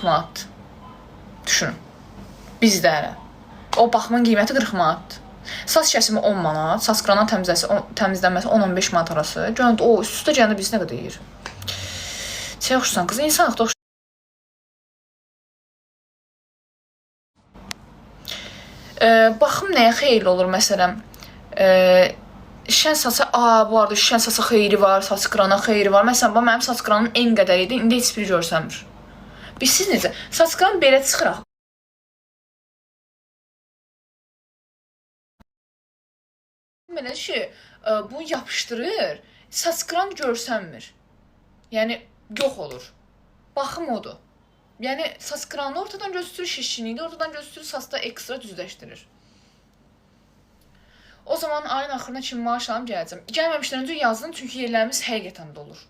Manatdır. Düşünün. Bizdə hələ. O baxımın qiyməti 40 manatdır. Saç kəsimi 10 manat, saç qıranın təmizlənməsi 10-15 manat arası. Görün o üst-üstə gələndə biz nə qədər yeyir. Çaya oxşursan qız, insan haqqda baxım nəyə xeyirli olur məsələn? Şən saça, bu arada şən saça xeyri var, saç qırana xeyri var. Məsələn, bax mənim saç qıranım en qədər idi, indi heç biri görsənmir. Bilirsiz necə? Saç qıran belə çıxır axı. Belə ki, bunu yapışdırır, saç qıran görsənmir. Yəni yox olur. Baxım odur. Yəni saç qıranı ortadan götürür, şişkinliyi də ortadan götürür, saçda ekstra düzləşdirir. O zaman ayın axırına kimi maaş alım gələcəm. Gəlməmişdən öncə yazın, çünki yerlərimiz həqiqətən dolur.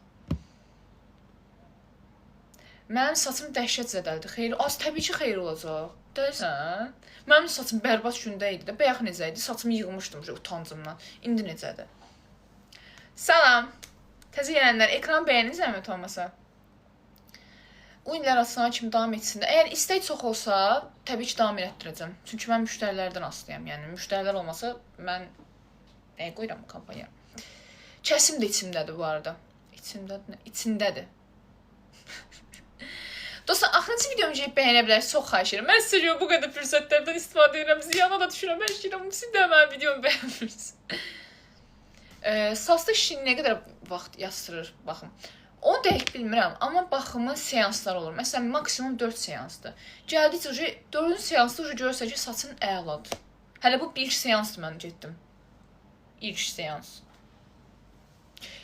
Mənim saçım dəhşət zədəlidir. Xeyir, az təbii ki, xeyir olacaq. Dəlisən? Mənim saçım bərbad gündə idi də. Bayaq necə idi? Saçımı yığmışdım utancımdan. İndi necədir? Salam. Təzə gələnlər, ekran bəyənin zəhmət olmasa. Bu illər açılana kimi davam etsin də. Əgər istək çox olsa, təbii ki, davam elətdirəcəm. Çünki mən müştərilərdən asılıyam. Yəni müştərilər olmasa mən nəyə qoyuram bu kampaniya? Kəsim də içimdədir bu arada. İçimdədir, nə? İçindədir. Dostlar, axırıncı videomu gəlib bəyənə bilərsiniz. Çox xahiş edirəm. Mən sizə görə bu qədər fürsətlərdən istifadə edirəm. Ziyana da düşürəm, hər şeyəm. Siz də mənim videomu bəyənmirsiniz. Saçda şişini nə qədər vaxt yastırır baxım. Onu dəqiq bilmirəm, amma baxımın seansları olur. Məsələn, maksimum 4 seansdır. Gəldikcə uje 4-cü seansda uje görürsən ki, saçın əladır. Hələ bu bir seansdır mən getdim. İlk seans.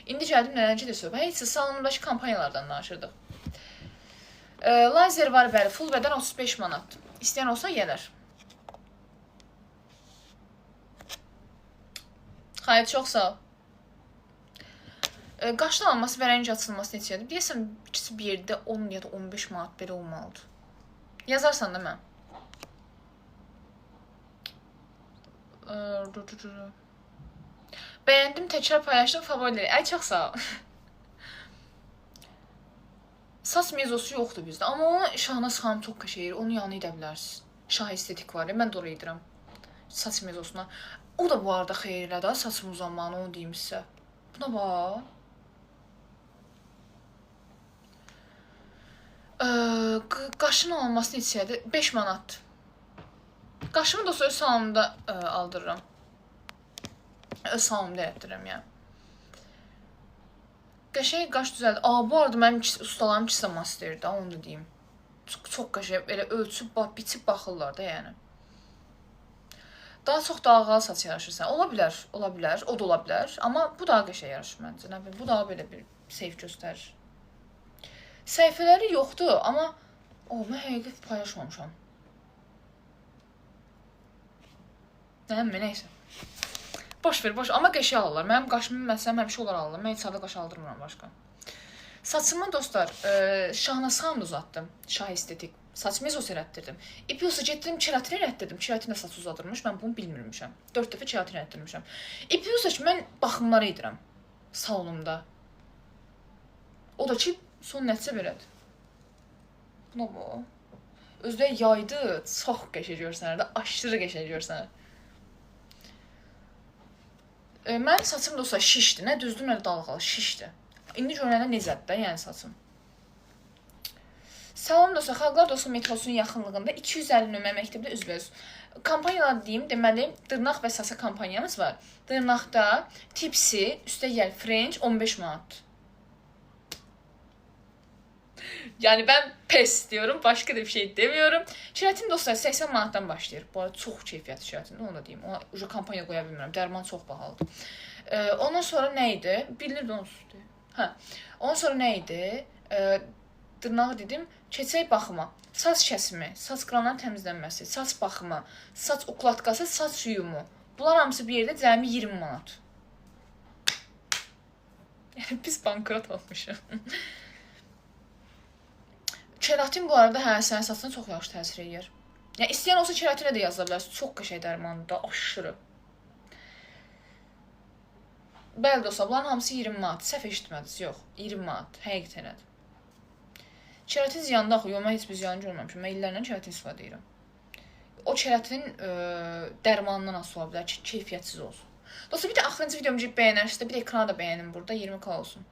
İndi gəldim nədən gedir söhbət? Heç salonundakı kampaniyalardan danışırdıq. Lazer var bəli, full bədən 35 manat. İstəyən olsa gələr. Xeyr, çox sağ ol. Qaşın alınması və rəng açılması neçədir? Deyəsən ikisi bir yerdə 10 ya da 15 manat belə olmalıdır. Yazarsan da mən. Dur. Bəyəndim, təkrar paylaşdım, favoriləri. Ay, çox sağ ol. Saç mezosu yoxdur bizdə, amma onu Şahnaz xanım çox qəşəng, onu yanı edə bilərsiniz. Şah estetik var ya, mən də oraya edirəm. Saç mezosuna. O da bu arada xeyirlə də saçım uzanmağını onu deyim sizə. Buna bax. Qaşın alınması neçədir? 5 manatdır. Qaşımı da öz salonumda aldırıram. Öz salonumda elətdirirəm yəni. Qəşəng qaş düzəldir. Aa, bu arada mənim ustalarım ikisi də masterdir, onu da deyim. Çox, çox qəşəng, elə ölçüb, biçib baxırlar da yəni. Daha çox dalğalı saç yaraşır sənə. Ola bilər, ola bilər, o da ola bilər. Amma bu daha qəşəng yaraşır məncə. Nə bilim, bu daha belə bir seyf göstərir. Səhifələri yoxdur, amma mən həqiqət paylaşmamışam. Nə, nəysə. Boş ver, boş. Amma qəşəng alırlar. Mənim qaşımı məsələn həmişə onlar alırlar. Mən heç harda qaş aldırmıram başqa. Saçımı dostlar, Şahnaz xanım da uzatdım. Şah estetik. Saç mezos elətdirdim. İpi olsa getdim keratin elətdirdim. Keratin də saç uzadırmış. Mən bunu bilmirmişəm. 4 dəfə keratin elətdirmişəm. İpi olsa ki, mən baxımları edirəm salonumda. O da ki, son nəticə belədir. Buna bu. Özü də yaydı, çox qəşəng görsənər də, aşırı qəşəng görsənər. Mənim saçım dostlar şişdir. Nə düzdür, nə də dalğalı, şişdir. İndi görünəndə necədir də, yəni saçım. Salam dostlar, Xalqlar Dostu metrosunun yaxınlığında 250 nömrə məktəbdə üzbəüz. Kampaniyalar deyim, deməli, dırnaq və sasa kampaniyamız var. Dırnaqda tipsi, üstə gəl French 15 manat. Yani ben pes diyorum. Başka da bir şey demiyorum. Keratin dostlar 80 manatdan başlayır. Bu arada çox keyfiyyətli keratindir, onu da deyim. Ona uca kampaniya qoya bilmirəm. Dərman çox bahalıdır. Ondan sonra nə idi? Bilinirdi onsuz. Hə. Ondan sonra nə idi? Dırnağı dedim. Keçək baxıma. Saç kəsimi, saç qıranların təmizlənməsi, saç baxımı, saç ukladkası, saç yuyumu. Bunlar hamısı bir yerdə cəmi 20 manat. Yəni biz bankrot olmuşuq. Keratin bu arada hə, sənin saçına çox yaxşı təsir eləyir. Yəni istəyən olsa keratinə də yazıla bilərsiniz. Çox qəşəng dərmandır da, aşırı. Bəli dostlar, bunların hamısı 20 manat. Səhv eşitmədiniz, yox. 20 manat, həqiqətən elədir. Keratin ziyanlı axı. Yox, mən heç bir ziyanı görməmişəm. Mən illərlə keratin istifadə edirəm. O keratinin dərmanından asılı ola bilər ki, keyfiyyətsiz olsun. Dostlar, bir də axırıncı videomu bəyənərsə də bir də ekrana da bəyənin burada 20K olsun.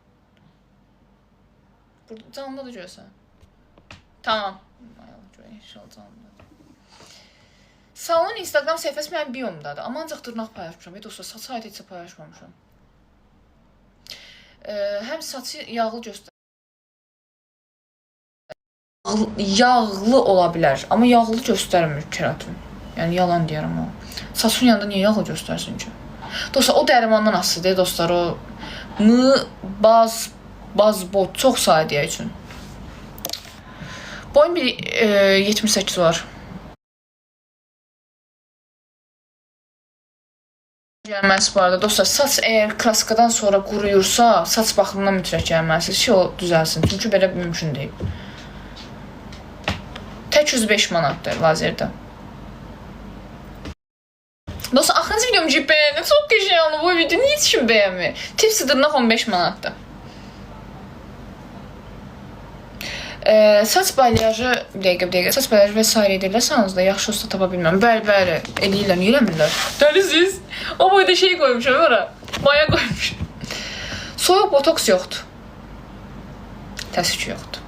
Burada canlı da görsən. Tamam. Ay Allah, görək inşallah canlıdadır. Salonun Instagram səhifəsi mənim biomdadır. Amma ancaq dırnaq paylaşmışam. Dostlar, saça aid heç paylaşmamışam. Həm saçı yağlı göstər. Yağlı ola bilər, amma yağlı göstərmir keratin. Yəni yalan deyirəm o. Saçın yanında niyə yağlı göstərsin ki? Dostlar, o dərmandan asılıdır, dostlar, o m baz baz bot çox sadə üçün. Boyum bir 78 var. Gəlməsi bu arada dostlar, saç əgər kraskadan sonra quruyursa, saç baxımından mütləq gəlməlisiniz ki, o düzəlsin. Çünki belə mümkün deyil. Tək 105 manatdır lazerdə. Dostlar, axırıncı videomu cib bəyəndim. Çox qəşəng oldu bu video. Niyə heç kim bəyənmir? Tipsi dırnaq 15 manatdır. Saç balyajı, bir dəqiqə, bir dəqiqə. Saç balyajı və s. edirlər salonunuzda. Yaxşı usta tapa bilmirəm. Bəli, bəli, eləyirlər. Niyə eləmirlər? Dəlisiz. O boyda şey qoymuşam ora. Maya qoymuşam. Soyuq botoks yoxdur. Təəssüf ki, yoxdur.